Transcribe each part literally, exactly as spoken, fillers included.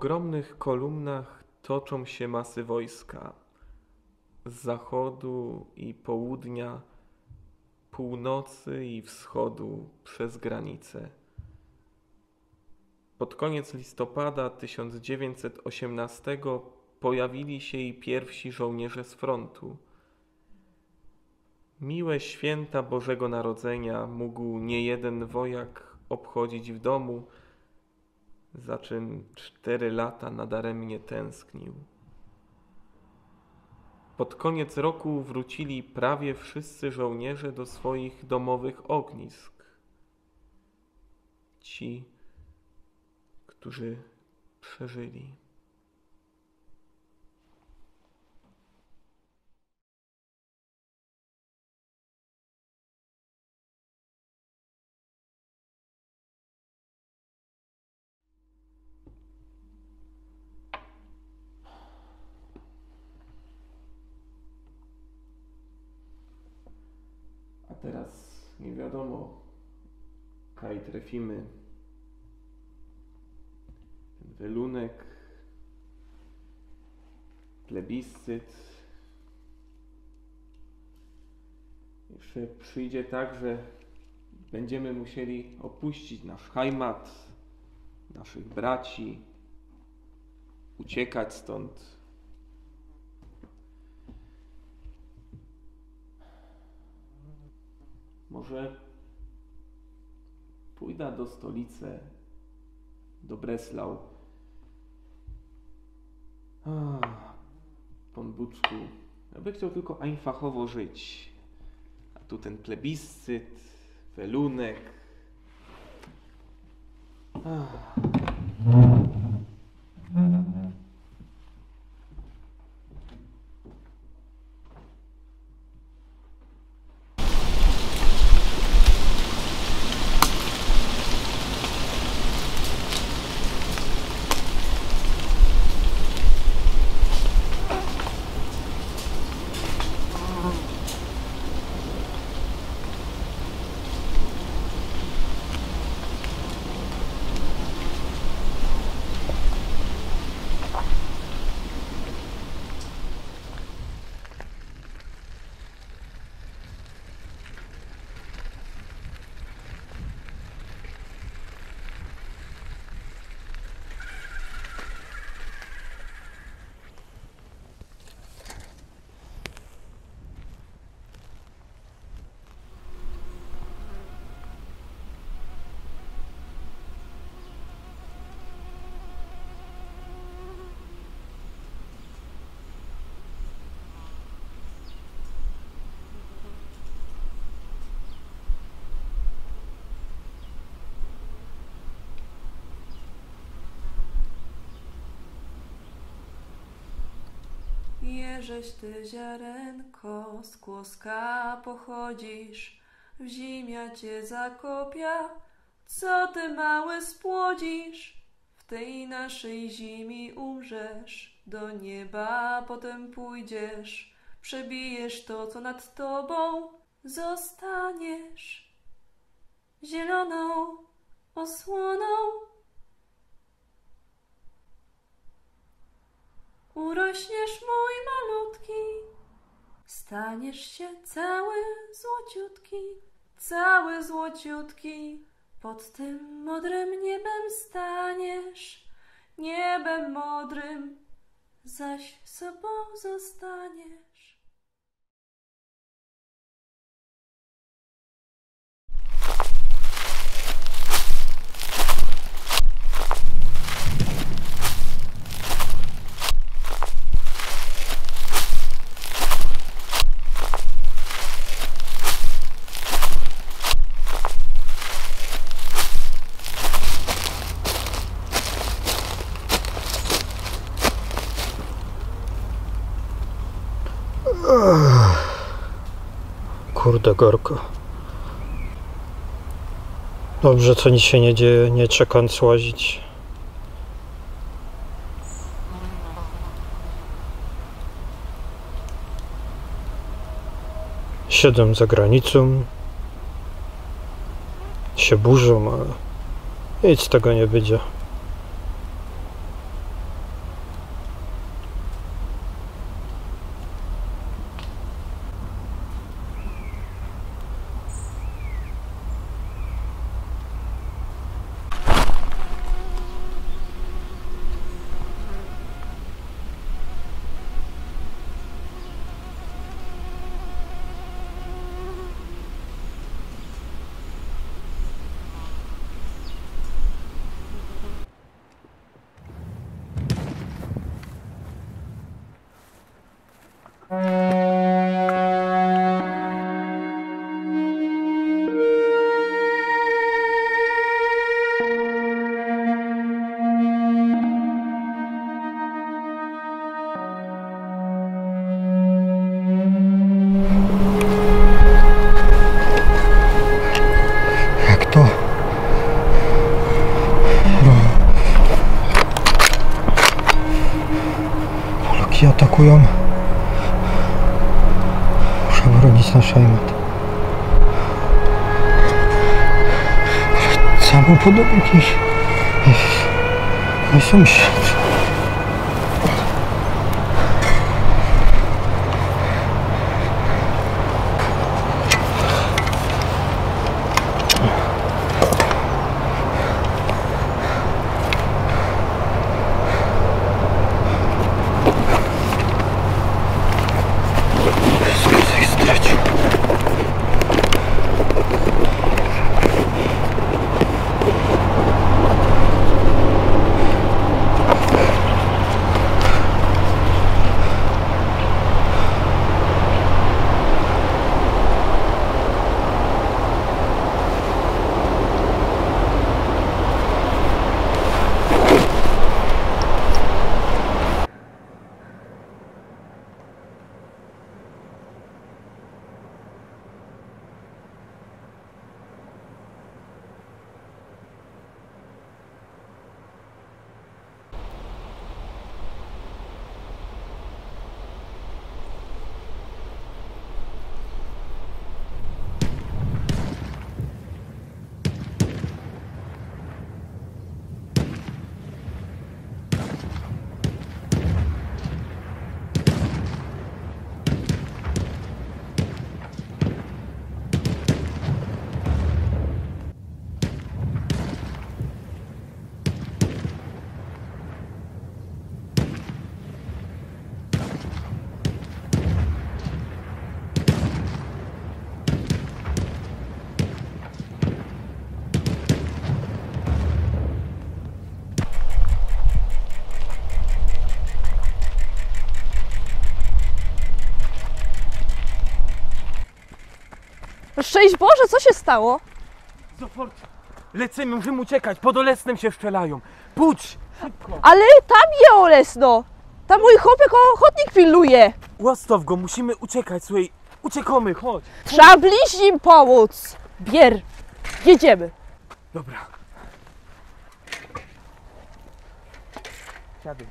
W ogromnych kolumnach toczą się masy wojska z zachodu i południa, północy i wschodu przez granice. Pod koniec listopada tysiąc dziewięćset osiemnastego pojawili się i pierwsi żołnierze z frontu. Miłe święta Bożego Narodzenia mógł niejeden wojak obchodzić w domu, za czym cztery lata nadaremnie tęsknił. Pod koniec roku wrócili prawie wszyscy żołnierze do swoich domowych ognisk. Ci, którzy przeżyli. A teraz nie wiadomo, kaj trefimy. Ten welunek, plebiscyt. Jeszcze przyjdzie tak, że będziemy musieli opuścić nasz heimat, naszych braci, uciekać stąd. Może pójdę do stolicy, do Breslau. Ach, pon Buczku, ja bych chciał tylko einfachowo żyć. A tu ten plebiscyt, welunek. Ach. Jeżeś ty ziarenko, z kłoska pochodzisz, w zimia cię zakopia, co ty mały spłodzisz? W tej naszej zimi umrzesz, do nieba potem pójdziesz, przebijesz to, co nad tobą, zostaniesz zieloną osłoną. Urośniesz, mój malutki, staniesz się cały złociutki, cały złociutki. Pod tym modrym niebem staniesz, niebem modrym, zaś sobą zostaniesz. Kurde, gorko. Dobrze, co nic się nie dzieje, nie trzeba kąt łazić. Siedzą za granicą, się burzą, ale nic z tego nie będzie. Kują. Muszę wrócić na szajmat. Samo podobnie jakiś. Mój sąsiad. Szczęść Boże, co się stało? Zofort lecymy, musimy uciekać, po dolesnym sie strzelają. Pójdź! Ale tam je olesno! Tam mōj chopek ochotnik pilnuje! Łastow go, musimy uciekać, słuchaj, uciekamy, chodź. Trzeba bliźnim pomōc! Bier! Jedziemy! Dobra. Siadaj.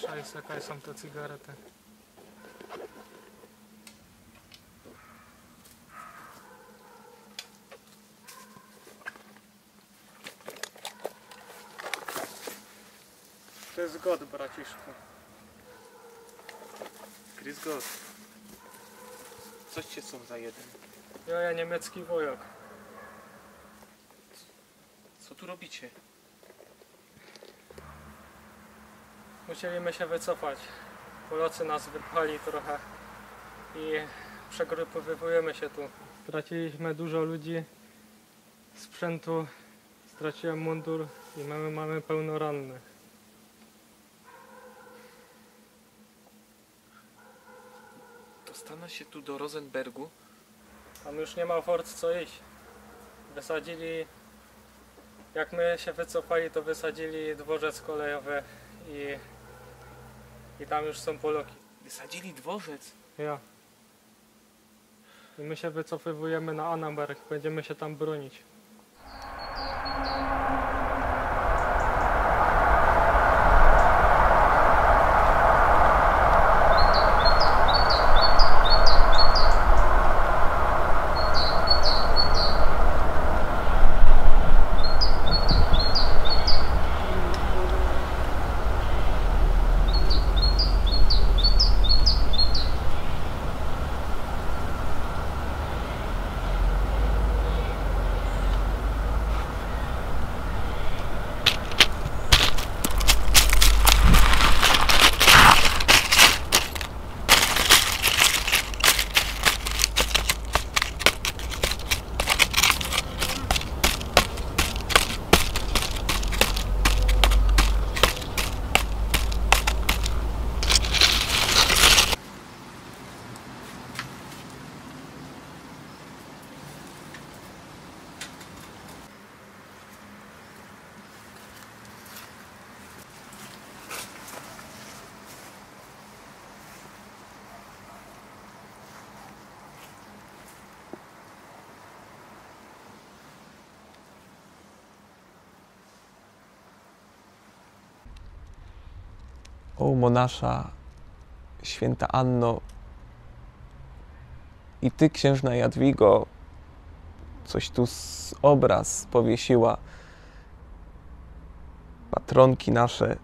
Szajs, jakie sōm te cygarety? Grüß Gott, braciszku. Grüß Gott. Coś cię są za jeden. Ja, ja niemiecki wojak. Co tu robicie? Musieliśmy się wycofać. Polacy nas wypchali trochę i przegrupowywujemy się tu. Straciliśmy dużo ludzi, sprzętu, straciłem mundur i mamy, mamy pełno rannych. Dostanę się tu do Rosenbergu. Tam już nie ma fort co iść. Wysadzili, jak my się wycofali, to wysadzili dworzec kolejowy i, i tam już są Poloki. Wysadzili dworzec? Ja. I my się wycofywujemy na Annenberg. Będziemy się tam bronić. O, mo nasza świynta Anno i ty, księżna Jadwigo, coś tu z obraz powiesyła. Patronki nasze.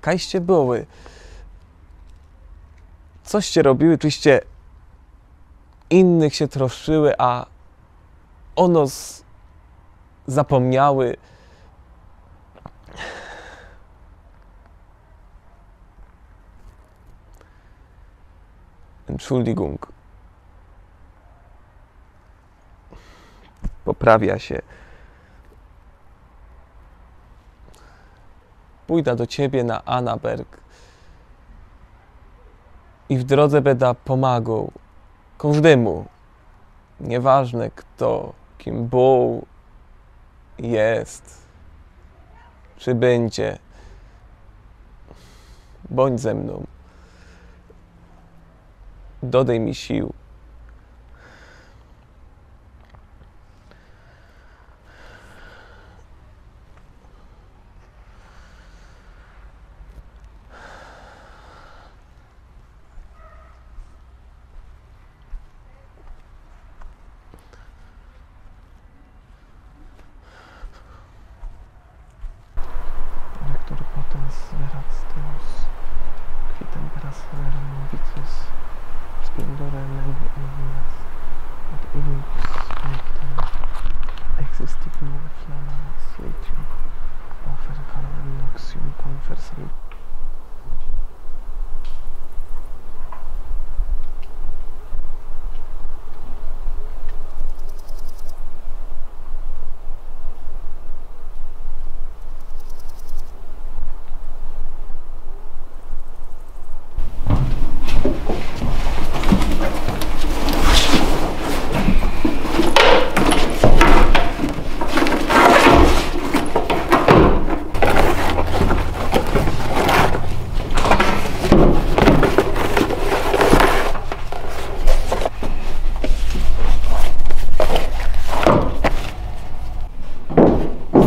Kajście były. Coście robiły, czyście innych się troszczyły, a o nos zapomniały. Entschuldigung. Poprawia się. Pójda do ciebie na Annaberg i w drodze beda pomagał kożdymu. Nieważne kto, kim był, jest, czy będzie. Bądź ze mną. Dodaj mi sił. Rector potens verat tuos, qui temperas rerum novices, splendore meum illuminas, ad illius noctem exist ignovi flamma silentium, offer calvem noxium confersari.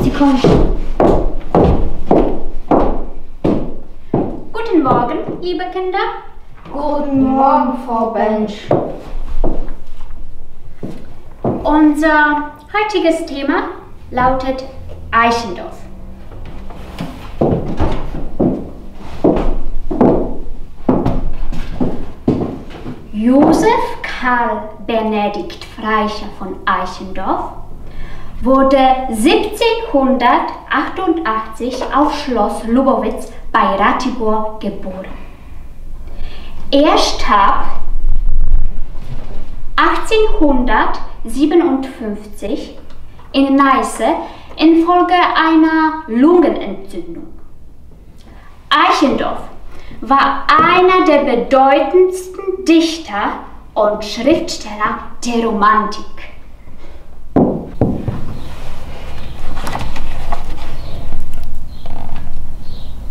Sekunde. Guten Morgen, liebe Kinder. Guten Morgen, Frau Bench. Unser heutiges Thema lautet Eichendorff. Josef Karl Benedikt Freicher von Eichendorff wurde siebzehnhundertachtundachtzig auf Schloss Lubowitz bei Ratibor geboren. Er starb achtzehnhundertsiebenundfünfzig in Neiße infolge einer Lungenentzündung. Eichendorff war einer der bedeutendsten Dichter und Schriftsteller der Romantik.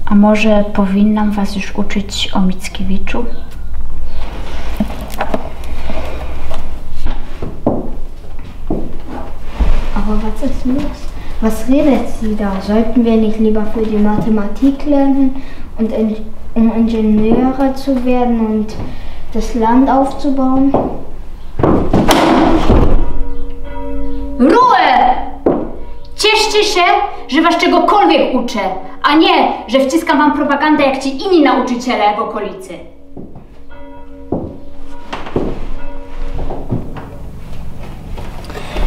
A może powinnam was już uczyć o Mickiewiczu? Aber was ist los? Was redet sie da? Sollten wir nicht lieber für die Mathematik lernen und in, um Ingenieure zu werden und das Land aufzubauen? Ruhe! Cieszcie się, że was czegokolwiek uczę, a nie, że wciskam wam propagandę jak ci inni nauczyciele w okolicy.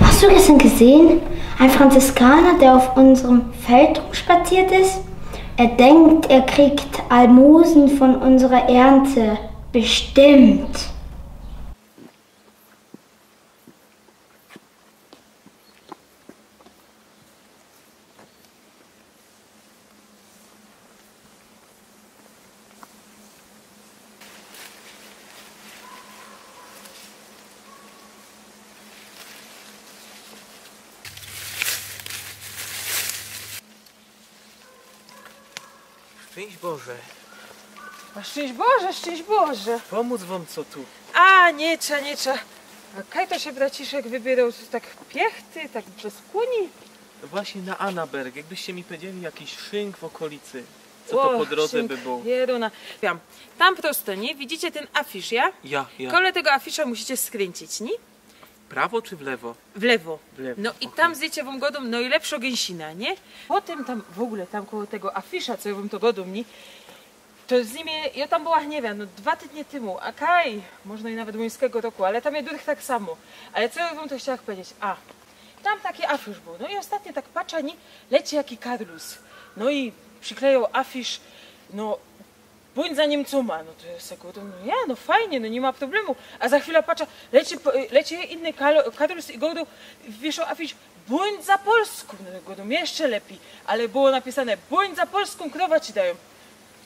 Hast du gestern gesehen? Ein Franziskaner, der auf unserem Feld rumspaziert ist? Er denkt, er kriegt Almosen von unserer Ernte. Bestimmt. Szczyńść Boże. A szczyńść Boże, szczyńść Boże. Pōmōc wōm co tu? A, niy trza, niy trza. A kaj to sie braciszek wybiyrōł tak piechty, tak bez kōni? No właśnie na Annaberg, jakbyście mi powiedzieli jakiś szynk w okolicy, co to po drodze by było? Jerōna. Wiym. Tam prosto, niy? Widzicie tyn afisz, ja? Ja, ja. Kole tego afisza musicie skryncyć, niy? Prawo czy w lewo? W lewo. W lewo, no i okej. Tam zycie wōm godōm nojlepszo gynsinŏ, niy? Potym tam, w ogōle tam koło tego afisza, co jŏ wōm to godōm, niy? To z nimi, jŏ tam była, niy wiym, no dwa tydnie tymu, a kaj, może i nawet młynskigo roku, ale tam je durch tak samo. Ale co jŏ wōm to chciała powiedzieć? A, tam taki afisz bōł, no i ôstatnio tak patrzã, niy, lecy jaki karlus. No i prziklejoł afisz, no, „Bōńdź za Niymcōma”, no to jŏ se godōm, no ja, no fajnie, no niy ma problemu. A za chwila patrzã, lecy, lecy inny kalo-, karlus i godōm, wiysz, afisz, „Bōńdź za Polskōm”, no godōm, jeszcze lepij, ale było napisane: „Bōńdź za Polskōm, krowa ci dajōm”.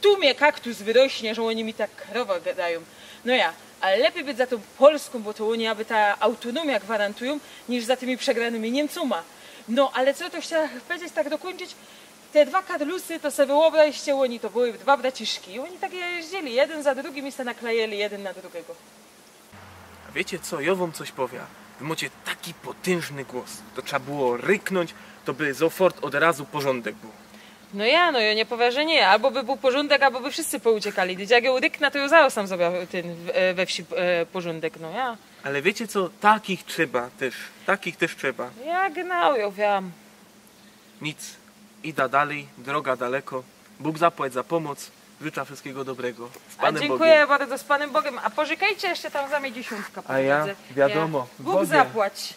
Tu mie kaktus wyrośnie, że ôni mi tak krowa ga-, dajōm. No ja, ale lepij być za tōm Polskōm, bo to ôni aby ta autonomia gwarantujōm, niż za tymi przegranymi Niymcōma. No, ale co to chciała powiedzieć, tak dokōńczyć? Te dwa karlusy, to se wyobraźcie, ôni to były dwa braciszki. I ôni tak jeździli, jedyn za drugim i se naklejyli jedyn na drugigo. A wiecie co, jŏ wōm coś powiã. Wy mocie taki potynżny głos. To trzeba było ryknōńć, to by zofort ôd razu porzōndek bōł. No ja, no jŏ niy powiã, że niy. Abo by bōł porzōndek, abo by wszyscy pouciekali. Dyć jak jŏ ryknã, to jŏ zarŏz sam zrobiã tyn w, e, we wsi, e, porzōndek, no ja. Ale wiecie co, takich trzeba tyż, takich tyż trzeba. Ja genau, jŏ wiym. Nic. Ida dalij, droga daleko. Bōg zapłać za pōmoc. Życzã wszyskigo dobrego. Z Panym Bogiem. A dziynkuja bardzo, z Panym Bogiem. A porzykejcie jeszcze tam za mie dziesiōntka po drodze. A ja? Wiadōmo. Bōg zapłać.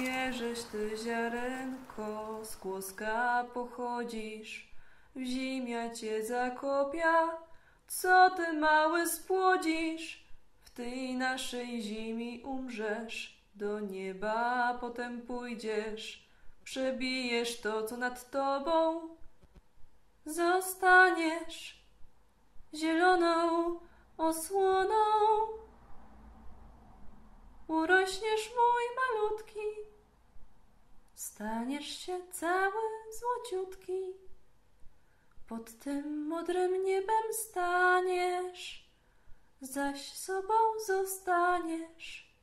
Jeżeś ty, ziarenko, z kłoska pochodzisz, w zimia cię zakopia, co ty mały spłodzisz? W tej naszej ziemi umrzesz, do nieba potem pójdziesz, przebijesz to, co nad tobą, zostaniesz zieloną osłoną. Urośniesz, mōj malutki, staniesz sie cały złociutki. Pod tym modrym niebym staniesz, zaś sobōm zostaniesz.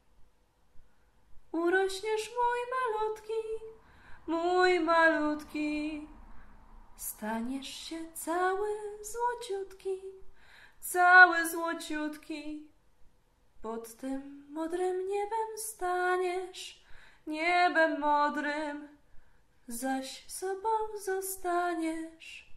Urośniesz, mōj malutki, mōj malutki, staniesz sie cały złociutki, cały złociutki. Pod tym modrym niebym staniesz, niebym modrym, zaś sobōm zostaniesz.